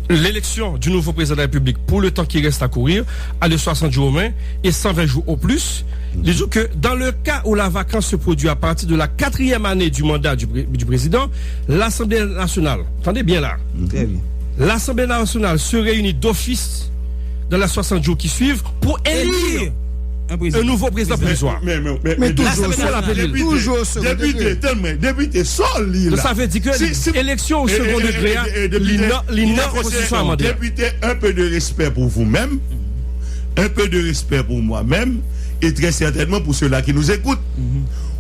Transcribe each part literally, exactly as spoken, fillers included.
L'élection du nouveau président de la République pour le temps qui reste à courir a de soixante jours au moins et cent vingt jours au plus. Il dit que dans le cas où la vacance se produit à partir de la quatrième année du mandat du, pré- du président, l'Assemblée nationale, tendez bien là, Très bien. l'Assemblée nationale se réunit d'office dans les soixante jours qui suivent pour élire Un un président. nouveau président provisoire. Men, men, men, Men men, toujou L'Assemblée second nationale. degré. Depite, Toujou second depite, degré. Tann mwen, depite, sa w li Donc la. ça veut dire que Si- si- élection au eh, eh, second eh, degré, eh, eh, li depite, nan li nan depite, konstitisyon amande. Depite, un peu de respect pour vous-même, un peu de respect pour moi-même, et très certainement pour ceux-là qui nous écoutent.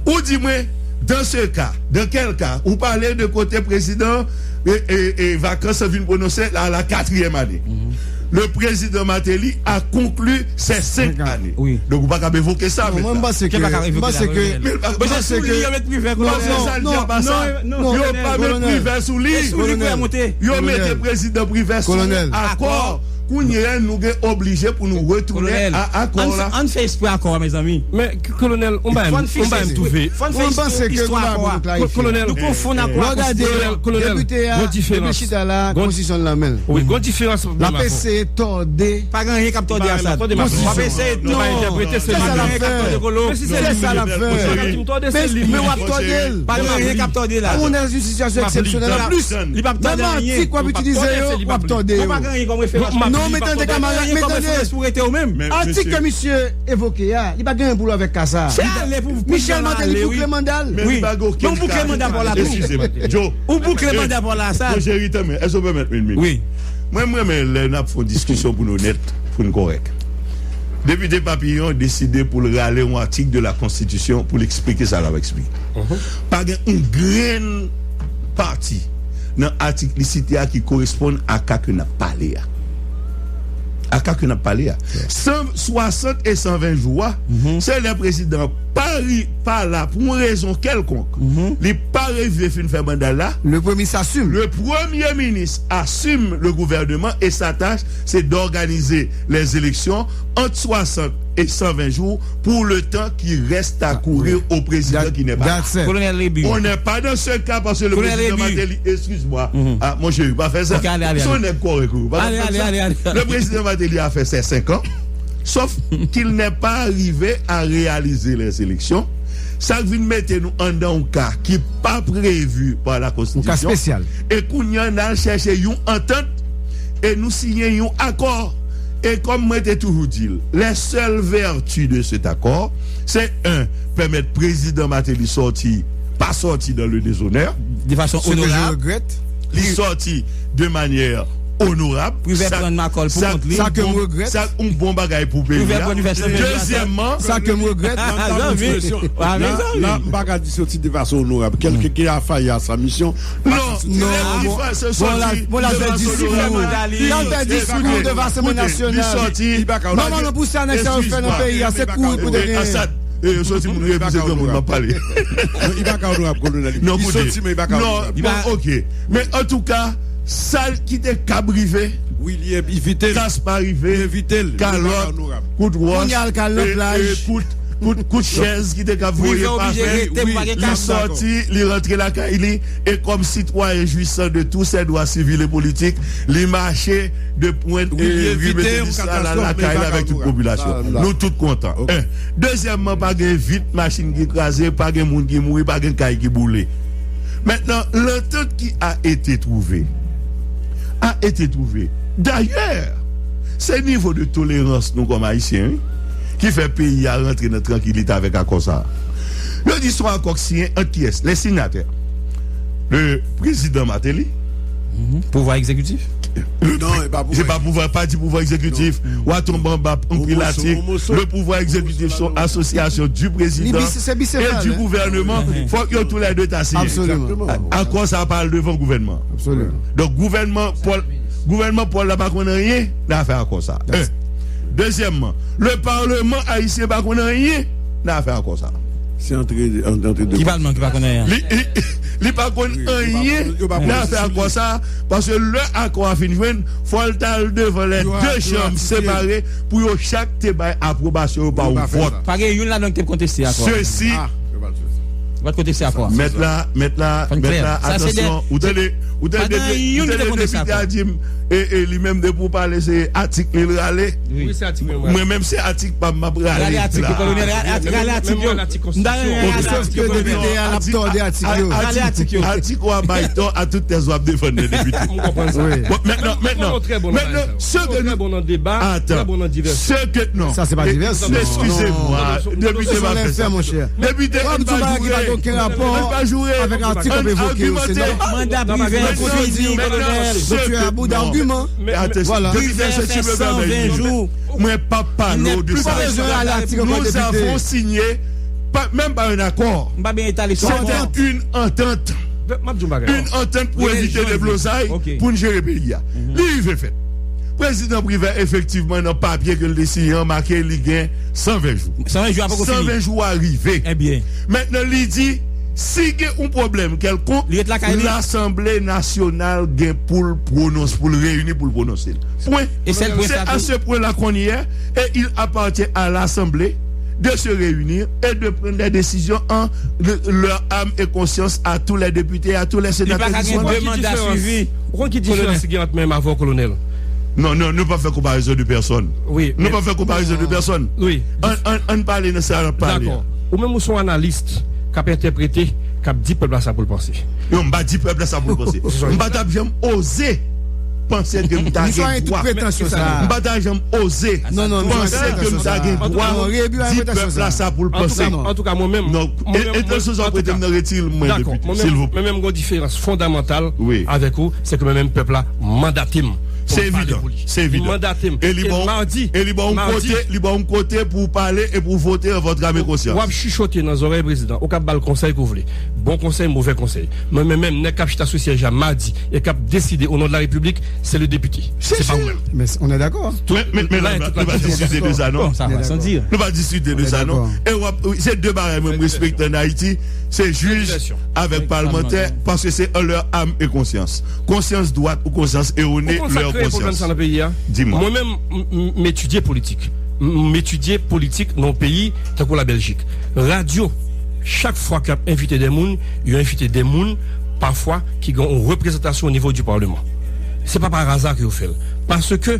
Ou di mwen, dans ce cas, dans quel cas, ou pale de kote prezidan e, e, e vakans vin pwononse la, la katriyèm ane. Le président Martelly a conclu ses cinq années. Oui. Donk ou pa ka evoke sa. Non, mwen m panse ke Yo pa ka m evoke panse la, ke Kolonèl. Men l pa Mwen se sou li yo met Privè, Non, Kolonèl. se sa l di a pa sa. Non, Yo pa met Kolonèl. Privè sou li. E sou li pou yo monte. Yo mete prezidan Privè sou Kolonèl. Akò. Kounye a nou gen oblije pou nou retounen Kolonèl, a akò ann la. ann fè espre akò, mezanmi. Men Kolonèl, on ba m, Fò n on ba m fikse twouve. Fò n Mwen fikse panse ke istwa nou akò ba a. nou klarifiye. Kolonèl, Nou konfonn akò a Lè w gade, konstitisyon. Kolonèl, depite a, gon diferans. depite la, Gon- konstitisyon l nan men l. Wi, gon diferans. L ap eseye tòde. Pa gen anyen k ap tòde a sa. Tòde m ap- W ap eseye Non, non. rete Pa gen anyen k ap tòde Kolo. Se sa l ap fè. Se sa ki m tòde, se li. Men w ap tòde l. Pa gen anyen k ap tòde la. Ou nan yon sitiyasyon eksepsyonèl. Anplis, Li p ap tòde menm anyen. atik w ap itilize yo, w ap tòde yo. Mwen pa gen anyen kòm referans. Non, men tande kamarad, men tande. Pou rete ou menm. Men, Atik ke mesye, misye evoke a, li pa gen anyen pou l wè avèk ka sa. Se ale pou pou Michel Martelly boucle mandat. Men li pa gen okenn Bon, boucle mandat pa w la tou. Eskize m. Joe. Ou boucle mandat pa w la sa. Mwen cheri, tanmen, èske w pèmèt m yon minit? Wi. Mwen, mwen renmen lè n ap fè yon diskisyon pou nou nèt, pou n kòrèk. Depite Papillon deside pou l rale yon atik de la konstitisyon pou l eksplike sa l ap eksplike. Pa gen yon grenn pati nan atik li site a ki koresponn a ka ke n ap pale a. A ka ke n ap pale a. San swasant e san ven jou a, se lè prezidan pa ri, pa la pou yon rezon kèlkonk. Li pa rive fin fè manda l la. Le premier s'assume. Le Premier ministre assume le gouvernement et sa tâche, c'est d'organiser les élections entre soixante et cent vingt jours pour le temps qui reste à courir au président qui n'est pas là. That's it. Kolonèl Lébu. On n'est pas dans ce cas parce que le Colonel président Lébu. Martelly, excuse-moi, ah, mon chéri, pa fè sa. Ok, ale, ale, Se yon ale. Nèg kòrèk, wi. Pa Ale, fè ale, sa. ale, ale. Le président Martelly a fait ses cinq ans, sauf qu'il n'est pas arrivé à réaliser les élections. Sa k vin mete nou anndan yon ka ki pa previ pa la Yon ka konstitisyon. Espesyal. E kounye a n al chèche yon antant e nou siyen yon akò. E kòm mwen te toujou di l, les seules vertus de cet accord, c'est un, pèmèt prezidan Martelly sòti, pa sòti dans le déshonneur. De façon Ce que je onorab. Regrette. Li sòti de manyè onorab. Privè pran makòl pou kont li. Sa ke m regrèt. Sa yon bon bagay pou peyi Privè a. pran li fè sèvis. Dezyèmman, Sa ke m regrèt. Ah, non, men. La, m pa ka di sòti de fason onorab. Kèlke ke a fayi a sa misyon. Non, non, li fè se sòti. Bon, la, bon, la, fè diskou. L ap fè diskou devan Asanble Nasyonal. Nòmalman, pou sa nèg sa yo fè nan peyi a, se kouri pou te genyen. Asad, eh, yo sòti moun reprezante moun m ap pale. Non, li pa ka onorab, kolonèl. Non, Li koute. Sòti, men li pa ka Non, onorab. bon, ok. Men antouka, sa ki te kab rive, Wi, li evite l. Kas pa rive, Evite l. Kalòt, kout wòch, Kounye a l kal nan e, plaj. e, kout, kout, kout chèz ki te kab voye Privè oblije pase. rete, m pa gen Li kab. Sòti, li rantre lakay li, e kòm sitwayen jwisan de tous ses droits civils et politiques, li mache de Pwent Wi, li e, evite Rive yon Denis la, la, katastwòf, men lakay li la pa avèk tout ka onorab. popilasyon. Sa, la. Nou tout kontan. Ok. En. Dezyèmman, pa gen vit machin ki kraze, pa gen moun ki mouri, pa gen kay ki boule. Mentnan, l'entente qui a été trouvée a été trouvée. Dayè, se nivo de tolerans nou kòm Ayisyen, wi, ki fè peyi a rantre nan trankilite avèk akò sa a. Yo di se yon akò k siyen ant kiyès? Les signataires. Le président Martelly. Pouvwa egzekitif. Non, e pa pou Se pa pouvwa, pa di pouvwa egzekitif. W a tonbe anba anpil Yon moso, atik. yon moso. Le pouvoir exécutif, son association du Li président bis-, se bisefal, et du hein? Gouvernement. Fòk yo tou lè de ta siyen. Absolument. Exactement. Akò sa pral devan gouvènman. Absolument. Donk gouvènman Paul, gouvènman Paul la pa konn anyen nan afè akò sa. En. Dezyèmman, le parlement ayisyen pa konn anyen nan afè akò sa. Se antre, antre de. Ki palman ki pa konn anyen? Li, li, li pa konn Wi, yo pa anyen konn, yo pa konn nan afè sou akò li. Sa, paske lè akò a fin jwenn, fò l t al devan lè Yo de a- yo chanm ratifye. Separe pou yo chak te bay apwobasyon yo pa Yo yon pa fè vòt. sa. Pa gen youn ladan ki te konteste akò. Sesi, Ah, yo pa fè sa. Yo pa t konteste akò. Mèt la, mèt la, Fòn mèt klè. la, Sa se atansyon. de- Ou tande, ou tande pa gen depi, youn ou ki te tande konteste depite akò. a di m, E, e li menm, depi w pale, se atik li l rale. Wi, se atik mwen, mwen menm, se atik pa m m ap rale. Rale atik yo, kolonèl, rale atik yo. M ta renmen rale atik yo, kolonèl. Sòf ke depite a l ap tòde atik yo. Rale atik yo. Atik w a bay tò a tout tèz w ap defann nan depite. M konprann sa. Bon, mentnan, mentnan, mentnan, se ke nou, atan, se ke non. Sa se pa divès. Eskize mwa, depite pa fè sa. Depite, ann pa joure. Ann pa joure. Ann agimante. Manda privè fini, kolonèl. Doktè Abou, agiman. Vwala. Privè fè san ven jou. Mwen p ap pale w de sa. Nous avons signé, pas, même pas un accord. C'était une entente. Une entente pou evite deblozay, pou n jere peyi a. Li rive fèt. Prezidan Privè, efektivman, nan papye ke l te siyen an, make li gen san ven jou. San ven jou a poko fini. San ven jou a rive. Mentnan, li di, si gen yon pwoblèm kèlkonk, Lasanble Nasyonal gen pou l pwonons-, pou l reyini pou l pwononse l. Pwen. Se a se pwen la qu'on y est, et il appartient à l'Assemblée de se réunir et de prendre des décisions en leur âme et conscience à tous les députés, à tous les sénateurs qui sont là. Ou konn ki diferans ki gen ant menm avè w, kolonèl? Non, non, nou pa fè konparezon de pèsonn. Nou pa fè konparezon de pèsonn. Ann, ann, ann pale nan sa n ap pale a. Ou menm ou se yon analis k ap entèprete, k ap di pèp la sa pou l panse. Non, m pa di pèp la sa pou l panse. M pa t ap janm oze panse ke m ta gen dwa. M pa t ap janm oze panse ke m ta gen dwa di pèp la sa pou l panse. Antouka, mwen menm, non, e, entansyon sa w prete m nan, retire l mwen, depite, silvouplè. Mwen menm, mwen menm, gon diferans fondamantal avèk ou, se ke mwen menm, pèp la mandate m. Se evidan, se evidan. Li mandate m. E li ba w, e li ba w yon kote, li ba w yon kote pou w pale e pou w vote an vòt ame konsyans. W ap chichote nan zòrèy prezidan, ou ka ba l konsèy ke w vle. Bon konsèy, movè konsèy. Mwen menm, menm, nèg k ap chita sou syèj la madi e k ap deside o non de la Repiblik, se le depite. Se pa ou menm. Men, on est d'accord. Men, men, men la, nou pa diskite de sa, non. Nou pa diskite de sa, non. E w ap, se de bagay mwen m respekte ann Ayiti, se jij avèk palmantè, paske se an leur âme et conscience. Konsyans dwat ou konsyans erone, leur conscience. Ou konn sa k kreye pwoblèm sa nan peyi a? Di mwen. Mwen menm, m, m, m etidye politik. M, m etidye politik nan yon peyi tankou Labèljik. Radyo, chak fwa k ap envite de moun, yo envite de moun, pafwa, ki gen yon reprezantasyon o nivo di palman. Se pa pa aza ke yo fè l. Paske,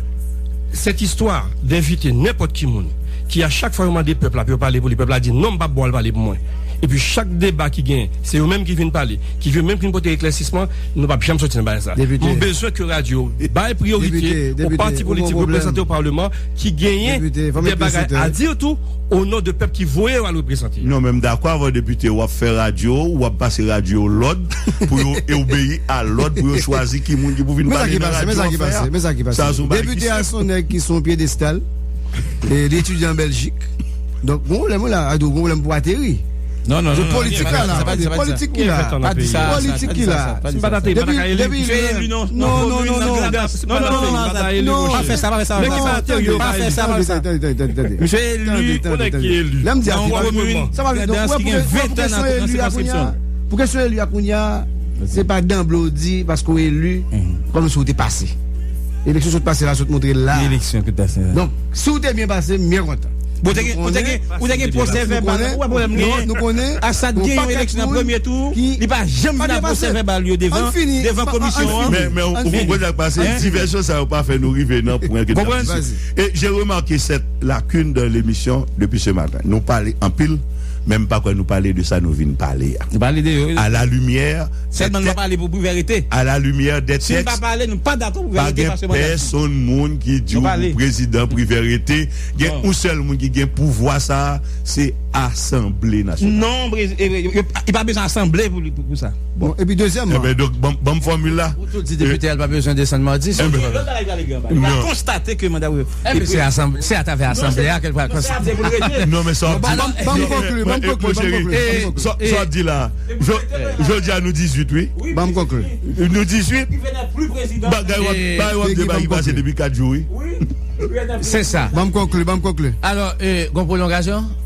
cette histoire d'inviter n'importe qui moun, ki a chak fwa yo mande pèp la pou yo pale pou li, pèp la di, "Non, m p ap ba w al pale pou mwen." Epi chak deba ki genyen, se yo menm ki vin pale, ki vin menm ki vin pote eklèsisman, nou p ap janm soti nan bagay sa. M bezwen ke radyo bay priyorite o pati politik reprezante o palman ki genyen de bagay a di tou o non de pèp ki voye yo al reprezante. Non, men m dakò avè w, depite, w ap fè radyo, w ap pase radyo lòd pou yo obeyi a lòd, pou yo chwazi ki moun ki pou vin pale nan radyo w ap fè a. Sa se yon bagay ki senp. Depite a se yon nèg ki sou yon pyedestal. E li etidye an Bèljik. Donk, gon pwoblèm wi la, Ado, gon pwoblèm pou ateri. Non, non, non, non, politik la, la, politik ki la. Pa di sa, pa di sa, pa di sa. Depi, depi, non, non, non, non, non, non, non, non, pa fè sa, pa fè sa, pa fè sa, pa fè sa. Misye eli, yon nèg ki eli. Lè m di a, se pa, sa pa vle di, ou wè, pou kesyon eli a kounye a, pou kesyon eli a kounye a, se pa danble w di paske w eli, kòmsi w te pase. Eleksyon sot pase la, sot montre l la. Eleksyon ki pase la. Donk, si w te byen pase, m byen kontan. Bon, ou te gen, ou te gen, ou te gen pwosè vèbal, ou wè pwoblèm li ye. Asad gen yon eleksyon nan premye tou, li pa janm vin ak pwosè vèbal yo devan, devan komisyon an. Men, men ou konprann sa k pase, divèsyon sa yo pa fè nou rive nan pwen ke n ap diskite. Et j'ai remarqué cette lacune dans l'émission depuis ce matin. Nou pale anpil, men m pa kwè nou pale de sa nou vin pale a. Nou pale de yo, wi. À la lumière, sèlman nou pa pale pou Privè rete. À la lumière des textes, si nou pa pale, nou pa dakò pou Privè rete, paske mandat fini. Pa gen pèsonn moun ki di w pou prezidan Privè rete. Gen yon sèl moun ki gen pouvwa sa a, se Asanble Nasyonal. Non, prezi-, e, e, e, li pa bezwen asanble pou, pou, pou sa. Bon, epi dezyèmman. Enben, donk, ban m, ban m fòmil la. Ou tou di depite a pa bezwen desann madi, se yon pwoblèm. Li va konstate ke manda Privè. Enben, se asanble, se atravè asanble a ke l pral konstate. Non, men sa w ap di. Ban m konkli, ban m konkli, ban m konkli. Sa w ap di la. Jodi a nou dizuit, wi. Ban m konkli. Nou dizuit. Bagay w ap, bagay w ap di, bagay ki pase depi kat jou, wi. Se sa. Ban m konkli, ban m konkli. Alò, e, gon pwolongasyon?